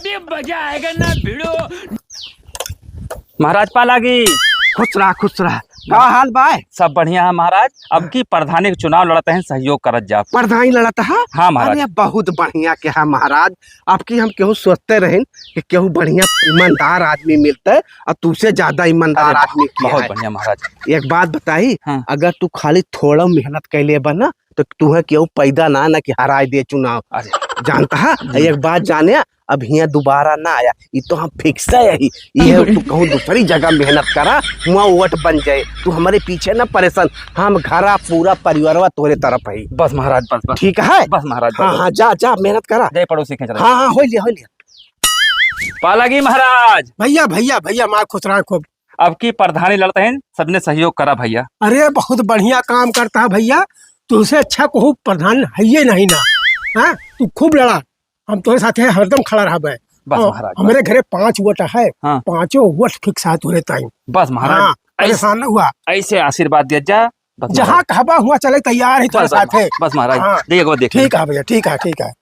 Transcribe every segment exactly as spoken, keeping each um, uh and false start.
अभी मजा आएगा ना भिड़ो। महाराज पालागी। खुश रहा, खुश रहा। का हाल बा? सब बढ़िया है महाराज। अब की प्रधानी के चुनाव लड़त हैं, सहयोग करत जाब। प्रधानी लड़त है? हाँ महाराज। अरे बहुत बढ़िया के है महाराज। अब की हम केहू सोचते रहेन कि केहू बढ़िया ईमानदार आदमी मिलते और तुझसे ज्यादा ईमानदार अरे आदमी की बहुत है। बढ़िया महाराज। एक बात बताई, हाँ। अगर तू खाली थोड़ा मेहनत कैले बा ना, तो तुहे केहू पैदा ना, ना कि हराए दे चुनाव। अरे। जानता है? हम्म। एक बात जाने, अब हियाँ दोबारा ना आया, ई तो हम fix है यही। ये तू कहूँ दूसरी जगह मेहनत करा, हुआँ वोट बन जाए, तू हमरे पीछे ना परेशान, हम घरा पूरा परिवारवा तोरे तरफ है। बस महाराज, बस, बस। ठीक है? बस महाराज, हाँ, बस। हाँ, जा, जा, मेहनत करा। जय पड़ोसी के चला। हाँ, हाँ, हो लिया, हो लिया। पालागी महाराज। भैया, भैया, भैया, माँ खुश रहा खूब। अब की प्रधानी लड़त हैं, सबने सहयोग करा भैया। अरे, बहुत बढ़िया काम करता है भैया, तुझसे अच्छा कोहू प्रधान है ही नहीं ना। हाँ, तू खूब लड़ा, हम तोरे साथे हरदम खड़ा रहबे। बस और महाराज, बस। हमरे घरे पाँच वोट है, हाँ। पाँचों वोट fix है तोरे ताई। बस महाराज, हाँ, ऐस-, परेशान न हुआ। ऐसे आशीर्वाद दिया जा, बस जहाँ महाराज। कहबा हुआँ चले तैयार है तोरे बस, बस, साथे। बस महाराज, हाँ। देखो, देखो। ठीक है भैया, ठीक है, ठीक है।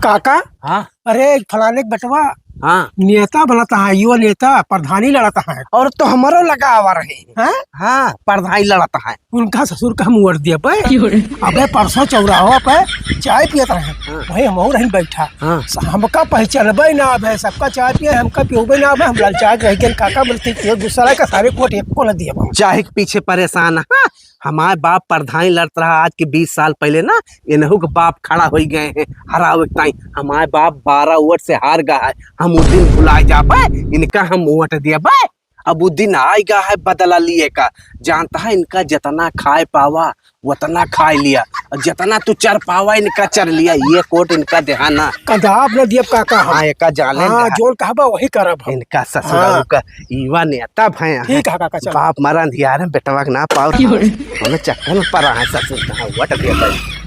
काका, हाँ? अरे फलाने के बेटवा, हाँ। नेता बनता है, यो नेता, प्रधानी लड़ता है। और तो हमारो लगावा रहे। हैं? हाँ, प्रधानी लड़ता है। उनका ससुर का हम वोट दिया पे। क्यों रे? अबे परसों चौराहा पे चाय पियत रहे। हाँ। वहीं हम और रही बैठा। हाँ। स-, हमका पहचानबे ना अबे, सबका चाय पिए, हमका पियोबे ना अबे, हम ललचा के रह गए। काका बोलते, "ये दूसरा का सारे वोट एक को न दिया बा।" चाय के पीछे परेशान है। हाँ, हमारे बाप प्रधानी लड़त रहा आज के बीस साल पहले ना, इनहू के बाप खड़ा होई गए हैं हरावे के ताई। हमारे बाप बारह वोट से हार गया है, हम उस दिन भुलाए जाबे, इनका हम वोट देबे। अब उ दिन आए गया है बदला लिए का, जानता है इनका जितना खाए पावा उतना खाए लिया, और जितना तू चर पावा इनका चर लिया, ये वोट इनका देहाना। कदाप न दियब काका हम। हाँ, एका जाने हाँ, दे। जोन कहबा वही करब हम। इनका ससुरा हाँ। का ईवा नेता भया है। ठीक है काका, चल। बाप मरा अंधियारे में बेटवा के ना पाओ। क्यों रे? हमें चक्कर में पड़ा है ससुर का, वोट दिया भाई।